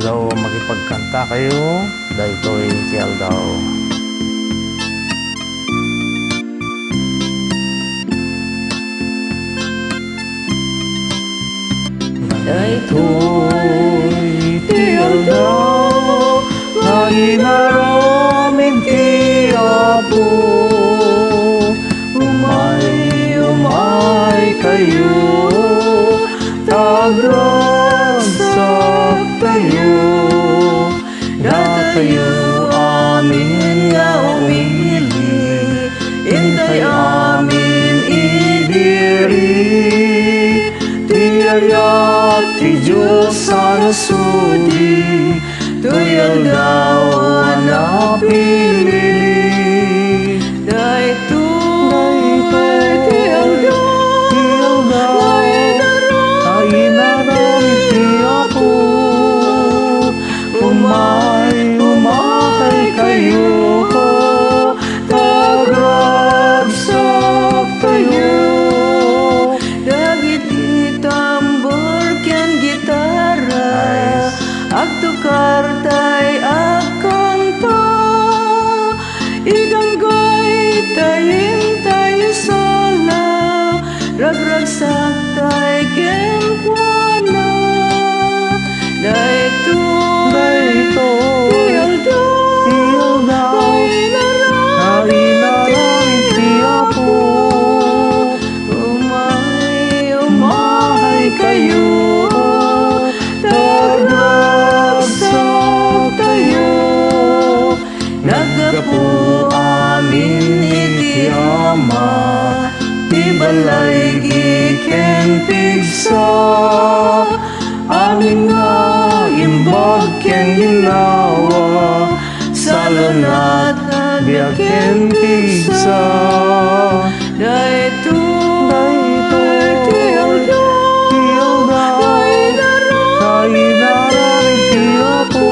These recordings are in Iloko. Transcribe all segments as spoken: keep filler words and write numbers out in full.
Aldaw, makipagkantakayo, daytoy ti aldaw. Daytoy ti aldaw nga inaramid ti Apo. Umay, umaykayo, ta agragsaktayo. Datayo amin nga umili, intay amin idiri. Ti ayat ti Dios a nasudi, toy aldaw a napili. Daytoy ti aldaw, ti aldaw nga inaramid ti Apo. Umay, umaykayo, ta agragsaktayo. Dagiti tambor ken gitara, agtukartay agkanta. Idanggaytay intay sala, ragragsaktay kenkuana. Daytoy, daytoy ti aldaw, ti aldaw nga inaramid ti Apo. Umay, umaykayo, ta agragsaktayo. Naggapu amin iti Ama, ti balaygi ken pigsa. Amin nga imbag ken ginnawa, salanat, biag ken pigsa. Daytoy, daytoy ti aldaw, ti aldaw nga inaramid ti Apo.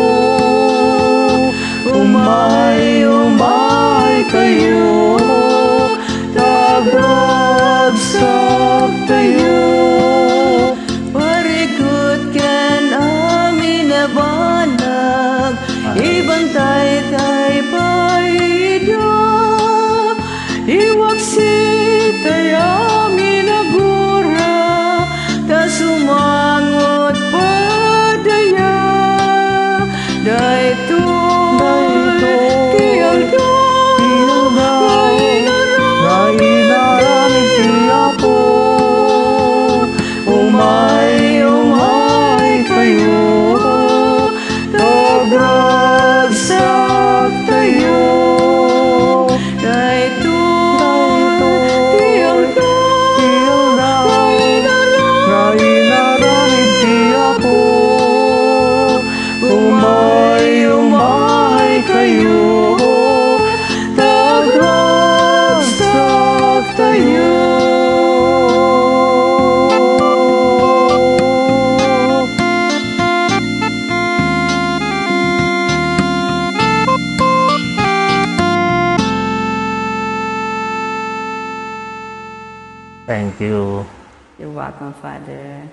Umay, umaykayo, ta agragsaktayo. Parikut ken amin a banag, ibantaytay pay ida. Iwaksitay amin a gura, ta sumangot padaya. Daytoy, daytoy ti aldaw, ti aldaw nga inaramid ti Apo. Umay, umaykayo, ta agragsaktayo. Daytoy ti aldaw, ti aldaw nga inaramid ti Apo. Umay, umaykayo, ta agragsaktayo. Thank you. You're welcome, Father.